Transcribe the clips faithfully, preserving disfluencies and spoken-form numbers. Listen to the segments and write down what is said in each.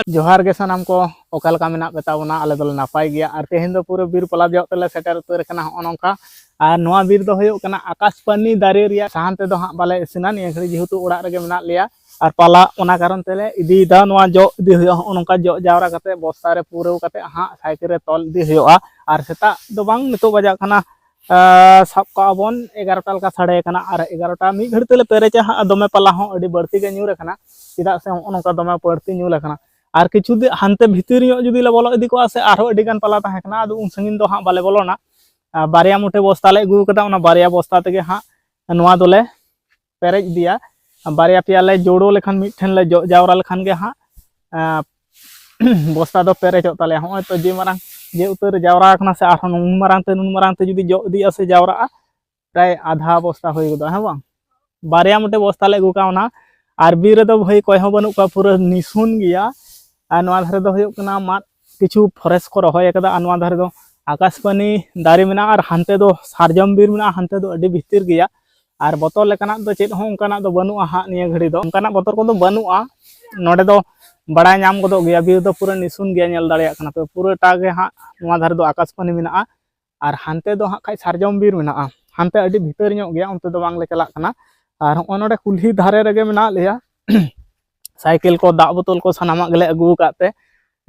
ᱡᱚᱦᱟᱨ ᱜᱮ ᱥᱟᱱᱟᱢ ᱠᱚ, ᱚᱠᱟ ᱞᱮᱠᱟ ᱢᱮᱱᱟᱜ ᱯᱮ ᱛᱟᱵᱚᱱᱟ? ᱟᱞᱮ ᱫᱚᱞᱮ ᱱᱟᱯᱟᱭ ᱜᱮᱭᱟ᱾ ᱟᱨ ᱛᱮᱦᱮᱧ ᱫᱚ ᱯᱩᱨᱟᱹ ᱵᱤᱨ ᱯᱟᱞᱟ ᱡᱚᱜ ᱛᱮᱞᱮ ᱥᱮᱴᱮᱨ ᱩᱛᱟᱹᱨ ᱟᱠᱟᱱᱟ ᱦᱚᱸᱜᱼᱚ ᱱᱚᱝᱠᱟ᱾ ᱟᱨ ᱱᱚᱣᱟ ᱵᱤᱨ ᱫᱚ ᱦᱩᱭᱩᱜ ᱠᱟᱱᱟ ᱟᱠᱟᱥᱯᱟᱱᱤ ᱫᱟᱨᱮ ᱨᱮᱭᱟᱜ ᱥᱟᱦᱟᱱ ᱛᱮᱫᱚ ᱦᱟᱸᱜ ᱵᱟᱞᱮ ᱤᱥᱤᱱᱟ ᱱᱤᱭᱟᱹ ᱜᱷᱟᱹᱲᱤᱡ, ᱡᱮᱦᱮᱛᱩ ᱚᱲᱟᱜ ᱨᱮᱜᱮ ᱢᱮᱱᱟᱜ ᱞᱮᱭᱟ᱾ ᱟᱨ ᱯᱟᱞᱟ ᱚᱱᱟ ᱠᱟᱨᱚᱱ ᱛᱮᱞᱮ ᱤᱫᱤᱭᱮᱫᱟ, ᱱᱚᱣᱟ ᱡᱚᱜ ᱤᱫᱤ ᱦᱩᱭᱩᱜᱼᱟ ᱦᱚᱸᱜᱼᱚ ᱱᱚᱝᱠᱟ ᱡᱚᱜ ᱡᱟᱣᱨᱟ ᱠᱟᱛᱮ ᱵᱚᱥᱛᱟ ᱨᱮ ᱯᱩᱨᱟᱹᱣ ᱠᱟᱛᱮ ᱦᱟᱸᱜ ᱥᱟᱭᱠᱮᱞ ᱨᱮ ᱛᱚᱞ ᱤᱫᱤ ᱦᱩᱭᱩᱜᱼᱟ᱾ ᱟᱨ ᱥᱮᱛᱟᱜ ᱫᱚ ᱵᱟᱝ, ᱱᱤᱛᱚᱜ ᱵᱟᱡᱟᱜ ᱠᱟᱱᱟ ᱟᱸ, ᱥᱟᱵ ᱠᱟᱜᱼᱟ ᱵᱚᱱ ᱮᱜᱟᱨᱚᱴᱟ ᱞᱮᱠᱟ ᱥᱟᱰᱮ ᱠᱟᱱᱟ, ᱟᱨ ᱮᱜᱟᱨᱚᱴᱟ ᱢᱤᱫ ᱜᱷᱟᱹᱲᱤᱡ ᱛᱮᱞᱮ ᱯᱮᱨᱮᱡᱟ ᱦᱟᱸᱜ᱾ ᱫᱚᱢᱮ ᱯᱟᱞᱟ ᱦᱚᱸ ᱟᱹᱰᱤ ᱵᱟᱹᱲᱛᱤ ᱜᱮ ᱧᱩᱨ ᱟᱠᱟᱱᱟ, ᱪᱮᱫᱟᱜ ᱥᱮ ᱦᱚᱸᱜᱼᱚ ᱱᱚᱝᱠᱟ ᱫᱚᱢᱮ ᱵᱟᱹᱲᱛᱤ ᱧᱩᱨ ᱟᱠᱟᱱᱟ᱾ ᱟᱨ ᱠᱤᱪᱷᱩ ᱫᱤ-, ᱦᱟᱱᱛᱮ ᱵᱷᱤᱛᱤᱨ ᱧᱚᱜ ᱡᱩᱫᱤ ᱞᱮ ᱵᱚᱞᱚ ᱤᱫᱤ ᱠᱚᱜᱼᱟ ᱥᱮ, ᱟᱨᱦᱚᱸ ᱟᱹᱰᱤ ᱜᱟᱱ ᱯᱟᱞᱟ ᱛᱟᱦᱮᱸ ᱠᱟᱱᱟ, ᱟᱫᱚ ᱩᱱ ᱥᱟᱺᱜᱤᱧ ᱫᱚ ᱦᱟᱸᱜ ᱵᱟᱞᱮ ᱵᱚᱞᱚᱱᱟ᱾ ᱟᱨ ᱵᱟᱨᱭᱟ ᱢᱩᱴᱷᱟᱹ ᱵᱚᱥᱛᱟ ᱞᱮ ᱟᱹᱜᱩ ᱟᱠᱟᱫᱟ, ᱚᱱᱟ ᱵᱟᱨᱭᱟ ᱵᱚᱥᱛᱟ ᱛᱮᱜᱮ ᱦᱟᱸᱜ ᱱᱚᱣᱟ ᱫᱚᱞᱮ ᱯᱮᱨᱮᱡ ᱤᱫᱤᱭᱟ᱾ ᱵᱟᱨᱭᱟ ᱯᱮᱭᱟ ᱞᱮ ᱡᱳᱲᱳ ᱞᱮᱠᱷᱟᱱ, ᱢᱤᱫ ᱴᱷᱮᱱ ᱞᱮ ᱡᱚᱜ ᱡᱟᱣᱨᱟ ᱞᱮᱠᱷᱟᱱ ᱜᱮ ᱦᱟᱸᱜ, ᱟᱸ, ᱵᱚᱥᱛᱟ ᱫᱚ ᱯᱮᱨᱮᱡᱚᱜ ᱛᱟᱞᱮᱭᱟ᱾ ᱦᱚᱸᱜᱼᱚᱭ ᱛᱚ ᱡᱮ ᱢᱟᱨᱟᱝ, ᱡᱮ ᱩᱛᱟᱹᱨ ᱡᱟᱣᱨᱟ ᱟᱠᱟᱱᱟ ᱥᱮ, ᱟᱨᱦᱚᱸ ᱱᱩᱱ ᱢᱟᱨᱟᱝ ᱛᱮ, ᱱᱩᱱ ᱢᱟᱨᱟᱝ ᱛᱮ ᱡᱩᱫᱤ ᱡᱚᱜ ᱤᱫᱤᱜᱼᱟ ᱥᱮ ᱡᱟᱣᱨᱟᱜᱼᱟ, ᱯᱨᱟᱭ ᱟᱫᱷᱟ ᱵᱚᱥᱛᱟ ᱦᱩᱭ ᱜᱚᱫᱚᱜᱼᱟ, ᱦᱮᱸ ᱵᱟᱝ? ᱵᱟᱨᱭᱟ ᱢᱚᱴᱮ ᱵᱚᱥᱛᱟ ᱞᱮ ᱟᱹᱜᱩ ᱠᱟᱣᱱᱟ᱾ ᱟᱨ ᱵᱤᱨ ᱨᱮᱫᱚ ᱵᱷᱟᱹᱭ ᱚᱠᱚᱭ ᱦᱚᱸ ᱵᱟᱹᱱᱩᱜ ᱠᱚᱣᱟ, ᱯᱩᱨᱟᱹ ᱱᱤᱥᱩᱱ ᱜᱮᱭᱟ᱾ ᱟᱨ ᱱᱚᱣᱟ ᱫᱷᱟᱨᱮ ᱫᱚ ᱦᱩᱭᱩᱜ ᱠᱟᱱᱟ ᱢᱟᱫ, ᱠᱤᱪᱷᱩ forest ᱠᱚ ᱨᱚᱦᱚᱭ ᱟᱠᱟᱫᱟ, ᱟᱨ ᱱᱚᱣᱟ ᱫᱷᱟᱨᱮ ᱫᱚ ᱟᱠᱟᱥᱵᱟᱱᱤ ᱫᱟᱨᱮ ᱢᱮᱱᱟᱜᱼᱟ, ᱟᱨ ᱦᱟᱱᱛᱮ ᱫᱚ ᱥᱟᱨᱡᱚᱢ ᱵᱤᱨ ᱢᱮᱱᱟᱜᱼᱟ, ᱦᱟᱱᱛᱮ ᱫᱚ ᱟᱹᱰᱤ ᱵᱷᱤᱛᱤᱨ ᱜᱮᱭᱟ᱾ ᱟᱨ ᱵᱚᱛᱚᱨ ᱞᱮᱠᱟᱱᱟᱜ ᱫᱚ ᱪᱮᱫ ᱦᱚᱸ ᱚᱱᱠᱟᱱᱟᱜ ᱫᱚ ᱵᱟᱹᱱᱩᱜᱼᱟ ᱦᱟᱸᱜ ᱱᱤᱭᱟᱹ ᱜᱷᱟᱹᱲᱤ ᱫᱚ, ᱚᱱᱠᱟᱱᱟᱜ ᱵᱚᱛᱚᱨ ᱠᱚᱫᱚ ᱵᱟᱹᱱᱩᱜᱼᱟ᱾ ᱱᱚᱰᱮ ᱫᱚ ᱵᱟᱲᱟᱭ ᱧᱟᱢ ᱜᱚᱫᱚᱜ ᱜᱮᱭᱟ, ᱵᱤᱨ ᱫᱚ ᱯᱩᱨᱟᱹ ᱱᱤᱥᱩᱱ ᱜᱮᱭᱟ, ᱧᱮᱞ ᱫᱟᱲᱮᱭᱟᱜ ᱠᱟᱱᱟ ᱯᱮ, ᱯᱩᱨᱟᱹᱴᱟ ᱜᱮ ᱦᱟᱸᱜ ᱱᱚᱣᱟ ᱫᱷᱟᱨᱮ ᱫᱚ ᱟᱠᱟᱥᱵᱟᱱᱤ ᱢᱮᱱᱟᱜᱼᱟ᱾ ᱟᱨ ᱦᱟᱱᱛᱮ ᱫᱚ ᱦᱟᱸᱜ ᱠᱷᱟᱡ ᱥᱟᱨᱡᱚᱢ ᱵᱤᱨ ᱢᱮᱱᱟᱜᱼᱟ, ᱦᱟᱱᱛᱮ ᱟᱹᱰᱤ ᱵᱷᱤᱛᱟᱹᱨ ᱧᱚᱜ ᱜᱮᱭᱟ, ᱚᱱᱛᱮ ᱫᱚ ᱵᱟᱝᱞᱮ ᱪᱟᱞᱟᱜ ᱠᱟᱱᱟ᱾ ᱟᱨ ᱦᱚᱸᱜᱼᱚᱭ ᱱᱚᱰᱮ ᱠᱩᱞᱦᱤ ᱫᱷᱟᱨᱮ ᱨᱮᱜᱮ ᱢᱮᱱᱟᱜ ᱞᱮᱭᱟ, ᱥᱟᱭᱠᱮᱞ ᱠᱚ, ᱫᱟᱜ ᱵᱳᱛᱚᱞ ᱠᱚ, ᱥᱟᱱᱟᱢᱟᱜ ᱜᱮᱞᱮ ᱟᱹᱜᱩ ᱟᱠᱟᱫ ᱛᱮ,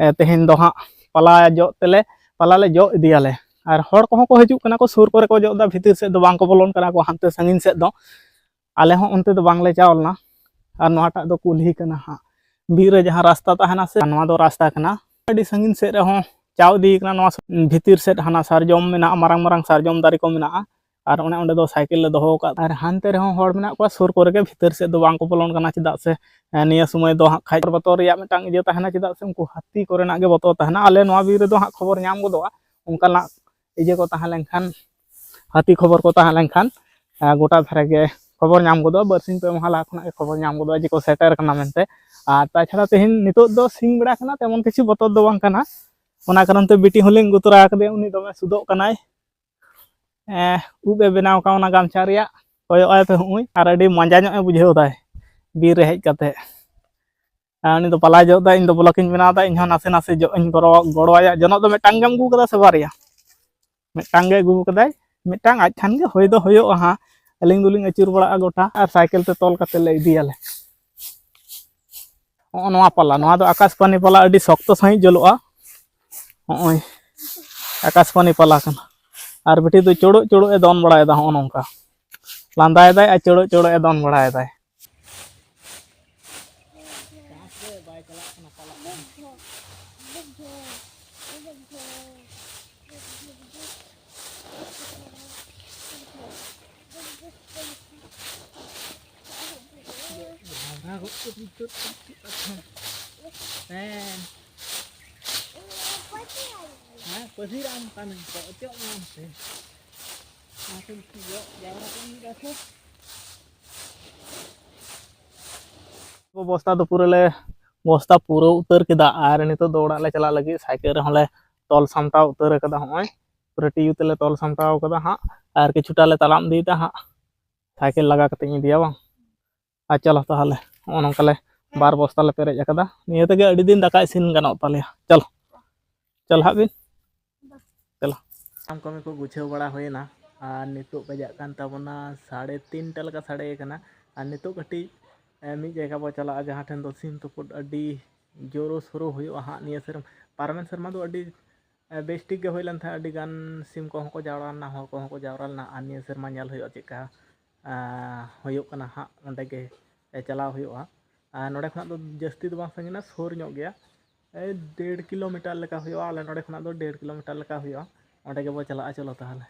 ᱮ, ᱛᱮᱦᱮᱧ ᱫᱚ ᱦᱟᱸᱜ ᱯᱟᱞᱟ ᱡᱚᱜ ᱛᱮᱞᱮ, ᱯᱟᱞᱟ ᱞᱮ ᱡᱚᱜ ᱤᱫᱤᱭᱟᱞᱮ᱾ ᱟᱨ ᱦᱚᱲ ᱠᱚᱦᱚᱸ ᱠᱚ ᱦᱤᱡᱩᱜ ᱠᱟᱱᱟ ᱠᱚ, ᱥᱩᱨ ᱠᱚᱨᱮ ᱠᱚ ᱡᱚᱜ ᱮᱫᱟ, ᱵᱷᱤᱛᱤᱨ ᱥᱮᱫ ᱫᱚ ᱵᱟᱝ ᱠᱚ ᱵᱚᱞᱚᱱ ᱠᱟᱱᱟ ᱠᱚ ᱦᱟᱱᱛᱮ ᱥᱟᱺᱜᱤᱧ ᱥᱮᱫ ᱫᱚ᱾ ᱟᱞᱮ ᱦᱚᱸ ᱚᱱᱛᱮ ᱫᱚ ᱵᱟᱝᱞᱮ ᱪᱟᱣ ᱞᱮᱱᱟ᱾ ᱟᱨ ᱱᱚᱣᱟᱴᱟᱜ ᱫᱚ ᱠᱩᱞᱦᱤ ᱠᱟᱱᱟ ᱦᱟᱸᱜ, ᱵᱤᱨ ᱨᱮ ᱡᱟᱦᱟᱸ ᱨᱟᱥᱛᱟ ᱛᱟᱦᱮᱱᱟ ᱥᱮ, ᱱᱚᱣᱟ ᱫᱚ ᱨᱟᱥᱛᱟ ᱠᱟᱱᱟ᱾ ᱟᱹᱰᱤ ᱥᱟᱺᱜᱤᱧ ᱥᱮᱫ ᱨᱮᱦᱚᱸ ᱪᱟᱣ ᱤᱫᱤ ᱠᱟᱱᱟ, ᱱᱚᱣᱟ ᱵᱷᱤᱛᱤᱨ ᱥᱮᱫ ᱦᱟᱱᱟ ᱥᱟᱨᱡᱚᱢ ᱢᱮᱱᱟᱜᱼᱟ, ᱢᱟᱨᱟᱝ ᱢᱟᱨᱟᱝ ᱥᱟᱨᱡᱚᱢ ᱫᱟᱨᱮ ᱠᱚ ᱢᱮᱱᱟᱜᱼᱟ᱾ ᱟᱨ ᱚᱱᱮ ᱚᱸᱰᱮ ᱫᱚ ᱥᱟᱭᱠᱮᱞ ᱞᱮ ᱫᱚᱦᱚ ᱟᱠᱟᱫ᱾ ᱟᱨ ᱦᱟᱱᱛᱮ ᱨᱮᱦᱚᱸ ᱦᱚᱲ ᱢᱮᱱᱟᱜ ᱠᱚᱣᱟ, ᱥᱩᱨ ᱠᱚᱨᱮ ᱜᱮ, ᱵᱷᱤᱛᱤᱨ ᱥᱮᱫ ᱫᱚ ᱵᱟᱝ ᱠᱚ ᱵᱚᱞᱚᱱ ᱠᱟᱱᱟ, ᱪᱮᱫᱟᱜ ᱥᱮ, ᱮ, ᱱᱤᱭᱟᱹ ᱥᱚᱢᱚᱭ ᱫᱚ ᱦᱟᱸᱜ ᱠᱷᱟᱡ ᱵᱚᱛᱚᱨ ᱨᱮᱭᱟᱜ ᱢᱤᱫᱴᱟᱝ ᱤᱭᱟᱹ ᱛᱟᱦᱮᱱᱟ, ᱪᱮᱫᱟᱜ ᱥᱮ ᱩᱱᱠᱩ ᱦᱟᱹᱛᱤ ᱠᱚᱨᱮᱱᱟᱜ ᱜᱮ ᱵᱚᱛᱚᱨ ᱛᱟᱦᱮᱱᱟ᱾ ᱟᱞᱮ ᱱᱚᱣᱟ ᱵᱤᱨ ᱨᱮᱫᱚ ᱦᱟᱸᱜ ᱠᱷᱚᱵᱚᱨ ᱧᱟᱢ ᱜᱚᱫᱚᱜᱼᱟ, ᱚᱱᱠᱟᱱᱟᱜ ᱤᱭᱟᱹ ᱠᱚ ᱛᱟᱦᱮᱸ ᱞᱮᱱᱠᱷᱟᱱ, ᱦᱟᱹᱛᱤ ᱠᱷᱚᱵᱚᱨ ᱠᱚ ᱛᱟᱦᱮᱸ ᱞᱮᱱᱠᱷᱟᱱ, ᱮ, ᱜᱚᱴᱟ ᱫᱷᱟᱨᱮ ᱜᱮ ᱠᱷᱚᱵᱚᱨ ᱧᱟᱢ ᱜᱚᱫᱚᱜᱼᱟ, ᱵᱟᱨᱥᱤᱧ ᱯᱮ ᱢᱟᱦᱟ ᱞᱟᱦᱟ ᱠᱷᱚᱱᱟᱜ ᱜᱮ ᱠᱷᱚᱵᱚᱨ ᱧᱟᱢ ᱜᱚᱫᱚᱜᱼᱟ ᱡᱮ ᱠᱚ ᱥᱮᱴᱮᱨ ᱠᱟᱱᱟ ᱢᱮᱱᱛᱮ᱾ ᱟᱨ ᱛᱟᱪᱷᱟᱲᱟ ᱛᱮᱦᱮᱧ ᱱᱤᱛᱚᱜ ᱫᱚ ᱥᱤᱧ ᱵᱮᱲᱟ ᱠᱟᱱᱟ, ᱛᱮᱢᱚᱱ ᱠᱤᱪᱷᱩ ᱵᱚᱛᱚᱨ ᱫᱚ ᱵᱟᱝ ᱠᱟᱱᱟ᱾ ᱚᱱᱟ ᱠᱟᱨᱚᱱ ᱛᱮ ᱵᱤᱴᱤ ᱦᱚᱸᱞᱤᱧ ᱟᱹᱜᱩ ᱛᱚᱨᱟ ᱟᱠᱟᱫᱮᱭᱟ, ᱩᱱᱤ ᱫᱚᱢᱮ ᱥᱩᱫᱚᱜ ᱠᱟᱱᱟᱭ᱾ ᱮ, ᱩᱵ ᱮ ᱵᱮᱱᱟᱣ ᱠᱟᱣᱱᱟ ᱜᱟᱢᱪᱷᱟ ᱨᱮᱭᱟᱜ, ᱠᱚᱭᱚᱜ ᱟᱭ ᱯᱮ ᱦᱩᱜᱼᱩᱭ, ᱟᱨ ᱟᱹᱰᱤ ᱢᱟᱸᱡᱟ ᱧᱚᱜ ᱮ ᱵᱩᱡᱷᱟᱹᱣ ᱫᱟᱭ ᱵᱤᱨ ᱨᱮ ᱦᱮᱡ ᱠᱟᱛᱮ᱾ ᱟᱨ ᱩᱱᱤ ᱫᱚ ᱯᱟᱞᱟᱭ ᱡᱚᱜ ᱫᱟ, ᱤᱧ ᱫᱚ ᱵᱞᱚᱠ ᱤᱧ ᱵᱮᱱᱟᱣ ᱫᱟ, ᱤᱧ ᱦᱚᱸ ᱱᱟᱥᱮ ᱱᱟᱥᱮ ᱡᱚᱜ ᱤᱧ ᱜᱚᱲᱚ, ᱜᱚᱲᱚᱣᱟᱭᱟ᱾ ᱡᱚᱱᱚᱜ ᱫᱚ ᱢᱤᱫᱴᱟᱝ ᱜᱮᱢ ᱟᱹᱜᱩ ᱠᱟᱫᱟ ᱥᱮ ᱵᱟᱨᱭᱟ? ᱢᱤᱫᱴᱟᱝ ᱜᱮ ᱟᱹᱜᱩ ᱠᱟᱫᱟᱭ, ᱢᱤᱫᱴᱟᱝ ᱟᱡ ᱠᱷᱟᱱ ᱜᱮ ᱦᱩᱭ ᱫᱚ ᱦᱩᱭᱩᱜᱼᱟ ᱦᱟᱸᱜ᱾ ᱟᱹᱞᱤᱧ ᱫᱚᱞᱤᱧ ᱟᱹᱪᱩᱨ ᱵᱟᱲᱟᱜᱼᱟ ᱜᱚᱴᱟ ᱟᱨ ᱥᱟᱭᱠᱮᱞ ᱛᱮ ᱛᱚᱞ ᱠᱟᱛᱮ ᱞᱮ ᱤᱫᱤᱭᱟᱞᱮ᱾ ᱦᱚᱸᱜᱼᱚ ᱱᱚᱣᱟ ᱯᱟᱞᱟ, ᱱᱚᱣᱟ ᱫᱚ ᱟᱠᱟᱥᱵᱟᱱᱤ ᱯᱟᱞᱟ, ᱟᱹᱰᱤ ᱥᱚᱠᱛᱚ ᱥᱟᱺᱦᱤᱡ ᱡᱚᱞᱚᱜᱼᱟ᱾ ᱦᱚᱸᱜᱼᱚᱭ ᱟᱠᱟᱥᱵᱟᱱᱤ ᱯᱟᱞᱟ ᱠᱟᱱᱟ᱾ ᱟᱨ ᱵᱤᱴᱤ ᱫᱚ ᱪᱩᱲᱩᱜ ᱪᱩᱲᱩᱜ ᱮ ᱫᱚᱱ ᱵᱟᱲᱟᱭᱮᱫᱟ, ᱦᱚᱸᱜᱼᱚ ᱱᱚᱝᱠᱟ ᱞᱟᱸᱫᱟᱭᱮᱫᱟᱭ ᱟᱨ ᱪᱩᱲᱩᱜ ᱪᱩᱲᱩᱜ ᱮ ᱫᱚᱱ ᱵᱟᱲᱟᱭᱮᱫᱟᱭ᱾ ᱡᱟᱦᱟᱸ ᱥᱮᱫ ᱵᱟᱭ ᱪᱟᱞᱟᱜ ᱠᱟᱱᱟ ᱯᱟᱞᱟ᱾ ᱦᱮᱸ᱾ ᱦᱮᱸ, ᱯᱟᱹᱥᱤᱨ ᱟᱢ ᱠᱟᱹᱱᱟᱹᱧ ᱛᱚ, ᱚᱪᱚᱜ ᱢᱮ ᱚᱱᱛᱮ᱾ ᱚᱱᱟᱛᱮ ᱢᱤᱫᱴᱤᱡ ᱡᱚᱜ ᱡᱟᱣᱨᱟ ᱠᱚ ᱤᱫᱤᱭᱮᱫᱟ ᱥᱮ? ᱵᱚᱥᱛᱟ ᱫᱚ ᱯᱩᱨᱟᱹ ᱞᱮ ᱵᱚᱥᱛᱟ ᱯᱩᱨᱟᱹᱣ ᱩᱛᱟᱹᱨ ᱠᱮᱫᱟ᱾ ᱟᱨ ᱱᱤᱛᱚᱜ ᱫᱚ ᱚᱲᱟᱜ ᱞᱮ ᱪᱟᱞᱟᱜ ᱞᱟᱹᱜᱤᱫ᱾ ᱥᱟᱭᱠᱮᱞ ᱨᱮᱦᱚᱸ ᱞᱮ ᱛᱚᱞ ᱥᱟᱢᱴᱟᱣ ᱩᱛᱟᱹᱨ ᱠᱟᱫᱟ᱾ ᱦᱚᱸᱜᱼᱚᱭ ᱯᱩᱨᱟᱹ ᱴᱤᱭᱩ ᱛᱮᱞᱮ ᱛᱚᱞ ᱥᱟᱢᱴᱟᱣ ᱠᱟᱫᱟ ᱦᱟᱸᱜ᱾ ᱟᱨ ᱠᱤᱪᱷᱩᱴᱟ ᱞᱮ ᱛᱟᱲᱟᱢ ᱤᱫᱤᱭᱮᱫᱟ ᱦᱟᱸᱜ᱾ ᱥᱟᱭᱠᱮᱞ ᱞᱟᱜᱟ ᱠᱟᱛᱮ ᱤᱧ ᱤᱫᱤᱭᱟ ᱵᱟᱝ? ᱟᱨ ᱪᱚᱞᱚ ᱛᱟᱦᱚᱞᱮ, ᱱᱚᱜᱼᱚ ᱱᱚᱝᱠᱟ ᱞᱮ ᱵᱟᱨ ᱵᱚᱥᱛᱟ ᱞᱮ ᱯᱮᱨᱮᱡ ᱟᱠᱟᱫᱟ᱾ ᱱᱤᱭᱟᱹ ᱛᱮᱜᱮ ᱟᱹᱰᱤ ᱫᱤᱱ ᱫᱟᱠᱟ ᱤᱥᱤᱱ ᱜᱟᱱᱚᱜ ᱛᱟᱞᱮᱭᱟ᱾ ᱪᱚᱞᱚ, ᱪᱚᱞᱚ ᱦᱟᱸᱜ ᱵᱤᱱ᱾ ᱪᱚᱞᱚ᱾ ᱥᱟᱱᱟᱢ ᱠᱟᱹᱢᱤ ᱠᱚ ᱜᱩᱪᱷᱟᱹᱣ ᱵᱟᱲᱟ ᱦᱩᱭᱮᱱᱟ᱾ ᱟᱨ ᱱᱤᱛᱚᱜ ᱵᱟᱡᱟᱜ ᱠᱟᱱ ᱛᱟᱵᱚᱱᱟ ᱥᱟᱲᱮ ᱛᱤᱱᱴᱟ ᱞᱮᱠᱟ ᱥᱟᱰᱮ ᱠᱟᱱᱟ᱾ ᱟᱨ ᱱᱤᱛᱚᱜ ᱠᱟᱹᱴᱤᱡ, ᱮ, ᱢᱤᱫ ᱡᱟᱭᱜᱟ ᱵᱚ ᱪᱟᱞᱟᱜᱼᱟ, ᱡᱟᱦᱟᱸ ᱴᱷᱮᱱ ᱫᱚ ᱥᱤᱢ ᱛᱩᱯᱩᱫ ᱟᱹᱰᱤ ᱡᱳᱨᱳ ᱥᱳᱨᱳ ᱦᱩᱭᱩᱜᱼᱟ ᱦᱟᱸᱜ ᱱᱤᱭᱟᱹ ᱥᱮᱨᱢᱟ᱾ ᱯᱟᱨᱚᱢᱮᱱ ᱥᱮᱨᱢᱟ ᱫᱚ ᱟᱹᱰᱤ, ᱮ, ᱵᱮᱥ ᱴᱷᱤᱠ ᱜᱮ ᱦᱩᱭ ᱞᱮᱱ ᱛᱟᱦᱮᱸᱫ, ᱟᱹᱰᱤ ᱜᱟᱱ ᱥᱤᱢ ᱠᱚᱦᱚᱸ ᱠᱚ ᱡᱟᱣᱨᱟ ᱞᱮᱱᱟ, ᱦᱚᱲ ᱠᱚᱦᱚᱸ ᱠᱚ ᱡᱟᱣᱨᱟ ᱞᱮᱱᱟ᱾ ᱟᱨ ᱱᱤᱭᱟᱹ ᱥᱮᱨᱢᱟ ᱧᱮᱞ ᱦᱩᱭᱩᱜᱼᱟ ᱪᱮᱫᱠᱟ, ᱮ, ᱦᱩᱭᱩᱜ ᱠᱟᱱᱟ ᱦᱟᱸᱜ, ᱚᱸᱰᱮ ᱜᱮ, ᱮ, ᱪᱟᱞᱟᱣ ᱦᱩᱭᱩᱜᱼᱟ᱾ ᱟᱨ ᱱᱚᱸᱰᱮ ᱠᱷᱚᱱᱟᱜ ᱫᱚ ᱡᱟᱹᱥᱛᱤ ᱫᱚ ᱵᱟᱝ ᱥᱟᱺᱜᱤᱧᱟ, ᱥᱩᱨ ᱧᱚᱜ ᱜᱮᱭᱟ, ᱮᱭ ᱰᱮᱲ ᱠᱤᱞᱳᱢᱤᱴᱟᱨ ᱞᱮᱠᱟ ᱦᱩᱭᱩᱜᱼᱟ᱾ ᱟᱞᱮ ᱱᱚᱸᱰᱮ ᱠᱷᱚᱱᱟᱜ ᱫᱚ ᱰᱮᱲ ᱠᱤᱞᱳᱢᱤᱴᱟᱨ ᱞᱮᱠᱟ ᱦᱩᱭᱩᱜᱼᱟ᱾ ᱚᱸᱰᱮ ᱜᱮᱵᱚ ᱪᱟᱞᱟᱜᱼᱟ, ᱪᱚᱞᱚ ᱛᱟᱦᱚᱞᱮ᱾